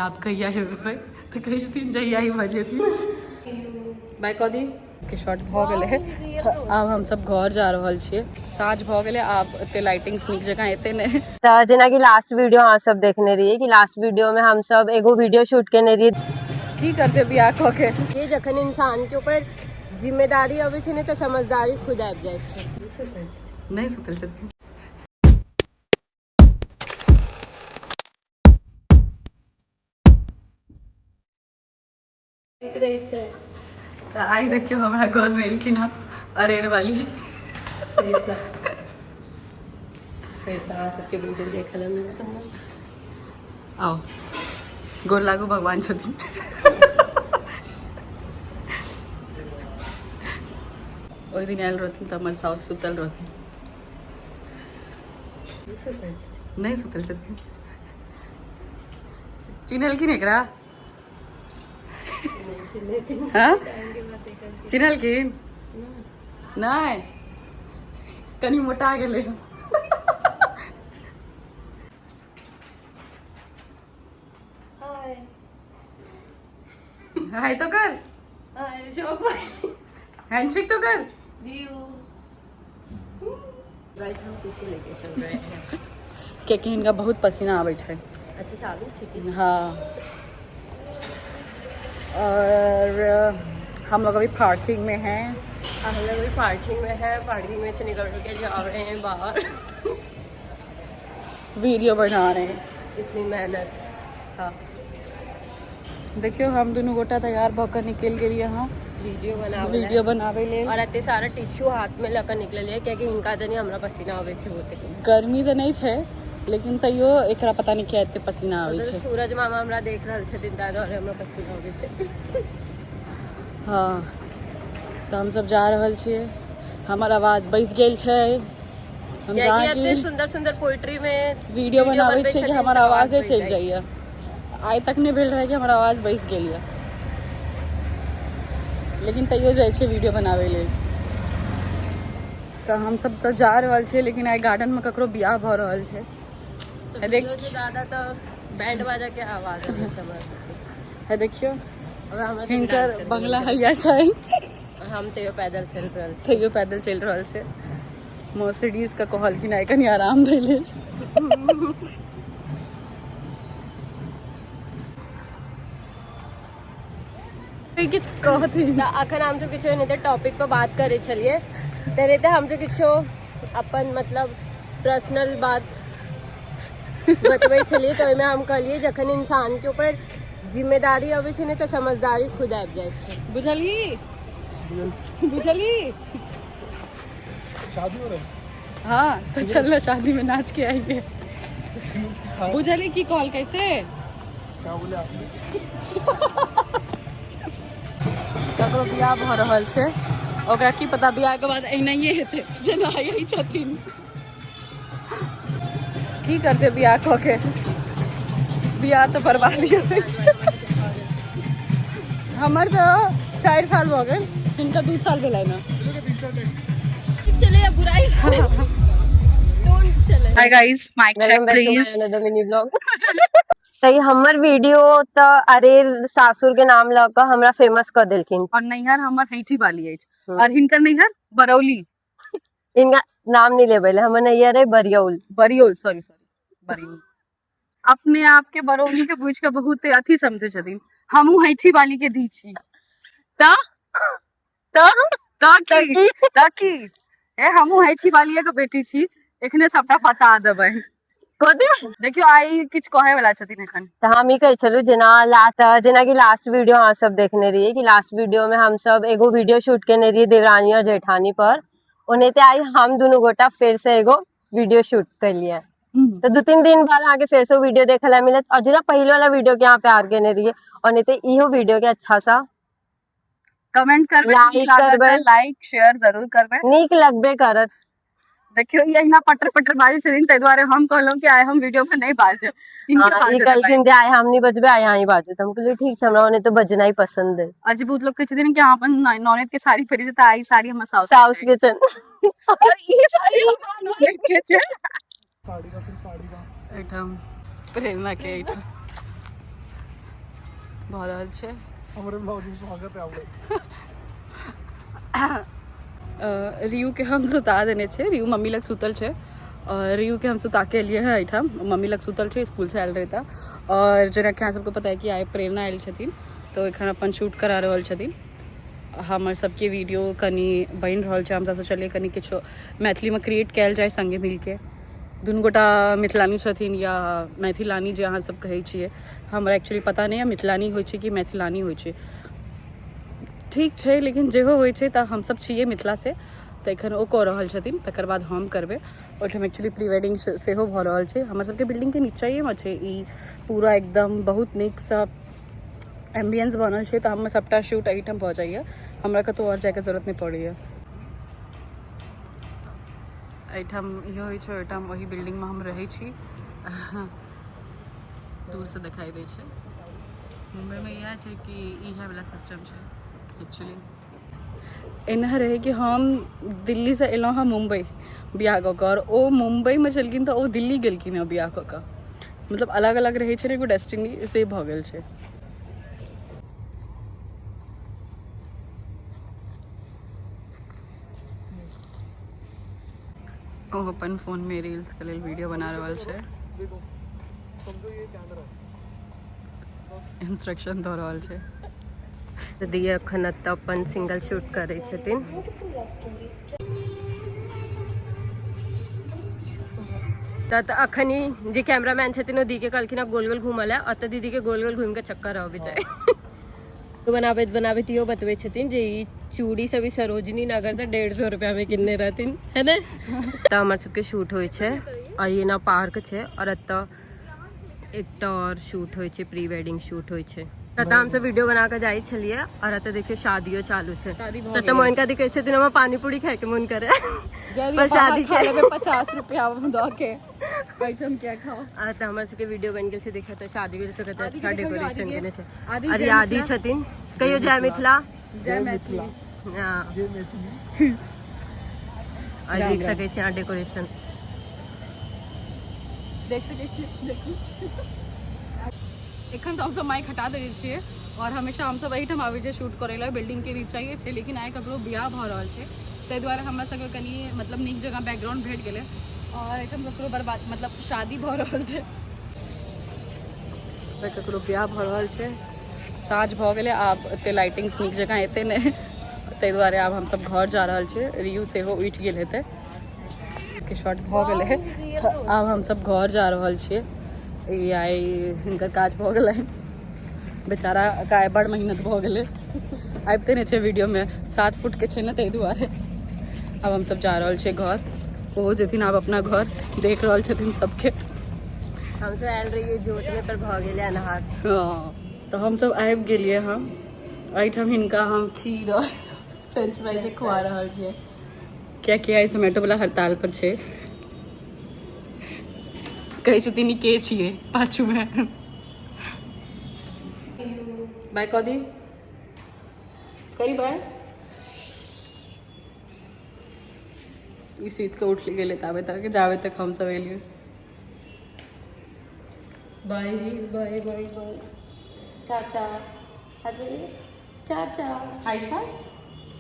आब कहिया हेबै तऽ कहै छथिन जहिया ही बजेथिन। बाय कऽ दी के शॉर्ट भऽ गेलै। आब हमसब घर जा रहल छियै, साँझ भऽ गेलै, आब एते लाइटिंग नीक जकाँ एते नहि। तऽ जेनाकि लास्ट वीडियो अहाँ सब देखने रहियै कि लास्ट वीडियो में हम सब एगो वीडियो शूट केने रहियै। की करतै बियाह कऽ के? ये जखन इंसान के ऊपर जिम्मेदारी अबै छै ने तऽ समझदारी खुद आबि जाइ छै। नहि सुतल छथिन। तऽ आइ देखियौ हमरा घरमे एलखिन हँ अरेर वाली। फेर अहाँ सबके वीडियो देखऽ लए मिलत हमरा। आउ गोर लागू, भगवान छथिन। ओहि दिन आयल रहथिन तऽ हमर साउस सुतल रहथिन। नहि सुतल छथिन। चिन्हलखिन एकरा? हाँ? चिन्हलखिन नहि? कनि मोटा गेलै। हाय तो कर, हैंडशेक तो कर। गाइस, हम पीसी लेके चल रहे हैं कियाकि हिनका बहुत पसीना आबै छै। अच्छा, चालू छै की? हाँ, और हम लोग अभी पार्किंग में हैं। हम लोग अभी पार्किंग में है, पार्किंग में से निकल के जा रहे हैं बाहर। वीडियो बना रहे हैं। इतनी मेहनत। हाँ, देखियो हम दुनू गोटा तैयार भऽ कऽ निकलि गेलियै हँ वीडियो बनावे। वीडियो बनाबै लेल। और एते सारा टिश्यू हाथ में लऽ कऽ निकललियै कियाकि हिनका तनी हमरा पसीना आबै छै बहुते। गर्मी तऽ नहि छै, लेकिन तैयो एकरा पता नहि किया एते पसीना आबै छै। सूरज मामा हमरा देख रहल छथिन, ताहि दुआरे हमरा पसीना आबै छै। हाँ, तऽ हमसब जा रहल छियै। हमर आवाज बैस गेल छै। हम कियाकि जहाँ एते कि सुंदर सुंदर पोइट्री में वीडियो बनाबै बनबै छियै कि छथिन हमर तऽ आवाजे आवाज चलि बैस जाइ। जाइए। आइ तक नहि भेल रहै कि हमर आवाज बैस गेल यऽ, लेकिन तैयो जाइ छियै वीडियो बनाबै लेल। तऽ हमसब तऽ जा रहल छियै, लेकिन आइ गार्डनमे ककरो बियाह भऽ रहल छै। तऽ देख। वीडियो से ज्यादा तऽ बैंड बाजा के आवाज आबै छै हमरा सबके। है देखियौ और हमरा सबके हिनकर डांस करके बंगला मन हलिया छै। करै छै। हम तैयो पैदल चलि रहल छी। तैयो पैदल चलि रहल छै। मर्सिडीज के कहलखिन आइ कनि आराम दै लेल। किछु कहथिन? तऽ अखन हमसब किछो नहि टॉपिक पर बात करै छलियै, तऽ एनाहिते हमसब किछो अपन मतलब पर्सनल बात बतबै छलियै, तऽ ओहिमे हम कहलियै जखन इंसान के ऊपर जिम्मेदारी अबै छै ने तऽ समझदारी खुद आबि जाइ छै। बुझलही? बुझलही? शादी हो रहा है। हाँ, तो चल ना, शादी में नाच के आएंगे। बुझलही की कहल कैसे? क्या बोले आपने? ककरो बियाह भऽ रहल छै, ओकरा की पता बियाह के बाद एनाहिए हेतै जेना यही छथिन। की करतै बियाह कऽ के? बियाह तऽ बर्बादी होइ छै। हमर तऽ 4 साल भऽ गेल, हिनका 2 साल भेलै ने। चले या बुराई don't चले। Hi guys, mic check. Welcome back to my please. Another mini vlog. तऽ ई हमर वीडियो तऽ अरे सासुर के नाम लऽ कऽ हमरा फेमस कऽ देलखिन। और नैहर हमर हैठी वाली अछि और हिनकर नैहर बरौली। इनका नाम नहीं लेबै ले, हमर नैहर है बरियौल। बरियोल, sorry sorry, बरियोल। अपने आप के बरौली के बुझ के बहुत अथी समझे छथिन। हमहूँ हैठी वाली के धी छी। तऽ तऽ तऽ की? तऽ की? ए, हमहूँ हैठी वालिये के बेटी छी। एखने सबटा बता देबै। कथी? देखियौ, आइ किछु कहै वाला छथिन एखन। तऽ हम ई कहै छलहुँ जेना लास्ट जेनाकि लास्ट वीडियो अहाँ सब देखने रहियै कि लास्ट वीडियो में हम सब एगो वीडियो शूट केने रहियै देवरानी और जेठानी पर, ओनाहिते आइ हम दुनू गोटा फेर से एगो वीडियो शूट केलियै। तऽ 2-3 दिन बाद अहाँके फेर से वीडियो देखै लए मिलत। और जेना पहिल वाला वीडियो के अहाँ प्यार केने रहियै, ओनाहिते इहो वीडियो के अच्छा सा कमेंट करबै। Like नीक लागत। करबै। लाइक शेयर जरूर करबै। नीक लगबे करत। देखियौ, ई अहिना पटर पटर बाजै छथिन, ताहि दुआरे हम कहलहुँ कि आइ हम वीडियो में नहि बाजब, हिनके हाँ, ई बाजऽ देबै। कहलखिन जे आइ हम नहि बजबै, आइ अहीं बाजू। तऽ हम कहलियै ठीक छै, हमरा ओनाहिते बजनाइ पसंद है। आ जे बहुत लोग कहै छथिन कि अहाँ अपन ननद के साड़ी पहिरै छै, तऽ आइ साड़ी हमर साउस के साउस छै। के छनि। और ई साड़ी हमर ननद के छै। साड़ी का फिर साड़ी का एहिठाम प्रेरणा के एहिठाम। भऽ रहल छै। हमारे ब्लॉग में स्वागत है आप लोग। रियू के हम सुता देने छै। रियू मम्मी लग सुतल छै और रियू के हम सुता के एलियै हँ एहिठाम। मम्मी लग सुतल छै, स्कूल से आयल रहै तऽ। और जेनाकि अहाँ सबके पता है कि आइ प्रेरणा आयल छथिन, तऽ एखन अपन शूट करा रहल छथिन। हमर सबके वीडियो कनि बनि रहल छै। हमसब सोचलियै कनि किछु मैथिलीमे क्रिएट कयल जाय संगे मिलके। दुनू गोटा मिथिलानी छथिन या मैथिलानी जे अहाँ सब कहै छियै, हमरा एक्चुअली पता नहि यऽ मिथिलानी होइ छै कि मैथिलानी होइ छै। ठीक छै, लेकिन जेहो होइ छै तऽ हमसब छियै मिथिलासँ। तऽ एखन ओ कऽ रहल छथिन, तकर बाद हम करबै। ओहिठाम एक्चुअली प्री वेडिंग सेहो भऽ रहल छै। हमर सबके बिल्डिंगके नीचाइएमे छै ई पूरा, एकदम बहुत नीकसँ एम्बियंस बनल छै। तऽ हमर सबटा शूट एहिठाम भऽ जाइए, हमरा कतहु आओर जायके जरूरत नहि पड़ैए। एहिठाम इहो होइ छै। ओहिठाम ओहि बिल्डिंगमे हम रहै छी, दूरसँ देखाइ दै छै। मुम्बईमे इएह छै कि इएह वला सिस्टम छै। एक्चुअली एना रहै कि हम दिल्लीसँ एलहुँ हँ मुम्बई बियाह कऽ कऽ, आओर ओ मुम्बईमे छलखिन तऽ ओ दिल्ली गेलखिन हँ बियाह कऽ कऽ। मतलब अलग अलग रहै छै ने एगो डेस्टिनी, से भऽ गेल छै। ओ अपन फोनमे रील्सके लेल वीडियो बना रहल छै। देखो, समझो ये कैमरा है। इंस्ट्रक्शन दऽ रहल छै। दी एखन एतऽ अपन सिंगल शूट करै छथिन। तऽ अखन ई जे कैमरामैन छथिन, ओ दी के कहलखिन हँ गोल गोल घूमऽ लए। ओतऽ दीदी के गोल गोल घूमि के चक्कर अबै छै। बनाबैत बनाबैत इहो बतबै छथिन जे ई चूड़ी सब ई सरोजनी नगर से 150 रुपया में किनने रहथिन, है ने? तऽ हमर सबके शूट होइ छै और ई एना पार्क छै और एतऽ एकटा और शूट होइ छै, प्री वेडिंग शूट होइ छै। तऽ हमसब वीडियो बना कऽ जाइ छलियै और एतऽ देखियौ शादियो चालू छै। शादी भऽ तऽ गेलै। मोनिका दी कहै छथिन हमरा पानी पूरी खायके मोन करे, पर शादी खा के लेबै 50 रुपया दऽ के, एहिठाम किया खाओ? आ तऽ हमर सबके वीडियो बनि गेल छै। देखियौ तऽ शादी के जैसे कते आदि अच्छा के देखियौ, डेकोरेशन आदि के। केने छै। आदि, अरे जय आदि मिथिला। छथिन, कहियो जय मिथिला। जय मैथिली। हाँ। जय मैथिली। और राम देख राम। सकै छी अहाँ डेकोरेशन। देख सकै छियै, देखू। एखन तऽ हमसब माइक हटा देने छियै और हमेशा हमसब एहिठाम आबै छियै शूट करै लए। बिल्डिंगके नीचाइए छै, लेकिन आइ ककरो बियाह भऽ रहल छै, ताहि दुआरे हमरा सबके कनि मतलब नीक जगह बैकग्राउंड भेट गेलै। और एहिठाम ककरो बर्बाद मतलब शादी भऽ रहल छै, ककरो बियाह भऽ रहल छै। साँझ भऽ गेलै, आब एते लाइटिंग्स नीक जकाँ एतै नहि, ताहि दुआरे आब हमसब घर जा रहल छियै। रियू सेहो उठि गेल हेतै के शॉर्ट भऽ गेलै। आब हमसब घर जा रहल छियै। ई आइ हिनकर काज भऽ गेलै। बेचारा के आइ बड़ मेहनत भऽ गेलै, आबिते नहि छै वीडियोमे। 7 फुटके छै ने, ताहि दुआरे। आब हमसब जा रहल छियै घर। ओहो जेथिन आब अपना घर, देख रहल छथिन सबके। हमसब आयल रहियै जोत में, पर भऽ गेलै अन्हार। हँ, तऽ हमसब आबि गेलियै हम एहिठाम। हिनका हम खीर और फ्रेंच फ्राइज खुआ रहल छियै, कियाकि आइ जोमेटो वाला हड़ताल पर छै। कहै छथिन ई के छियै पाछूमे। बाय कऽ दी, करी बाय। ई सुति कऽ उठि गेलै ताबे तक, जाबे तक हमसब एलियै। बाय जी, बाय बाय बाय, चाचा, हाथ बोलिए चाचा। हाई फाई,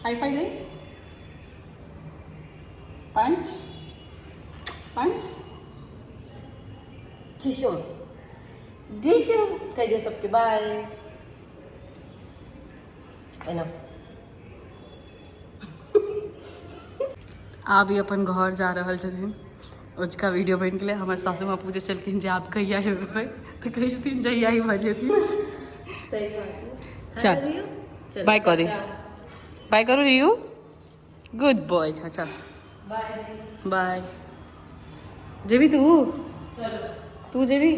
हाई फाई गई। पंच पंच। जिशु, जिशु, कह दियो सबके बाय एना। आब ई अपन घर जा रहल छथिन। ओजका वीडियो बनि गेलै। हमर सासू माँ पूछै छलखिन जे आब कहिया एबै, तऽ कहै छथिन जहिया ही भऽ जेथिन। सही बात। चल, बाय कऽ दे, बाय करू रियू। गुड बॉय छा, चल। बाय। बाय। जेबी तू? तू जेबी?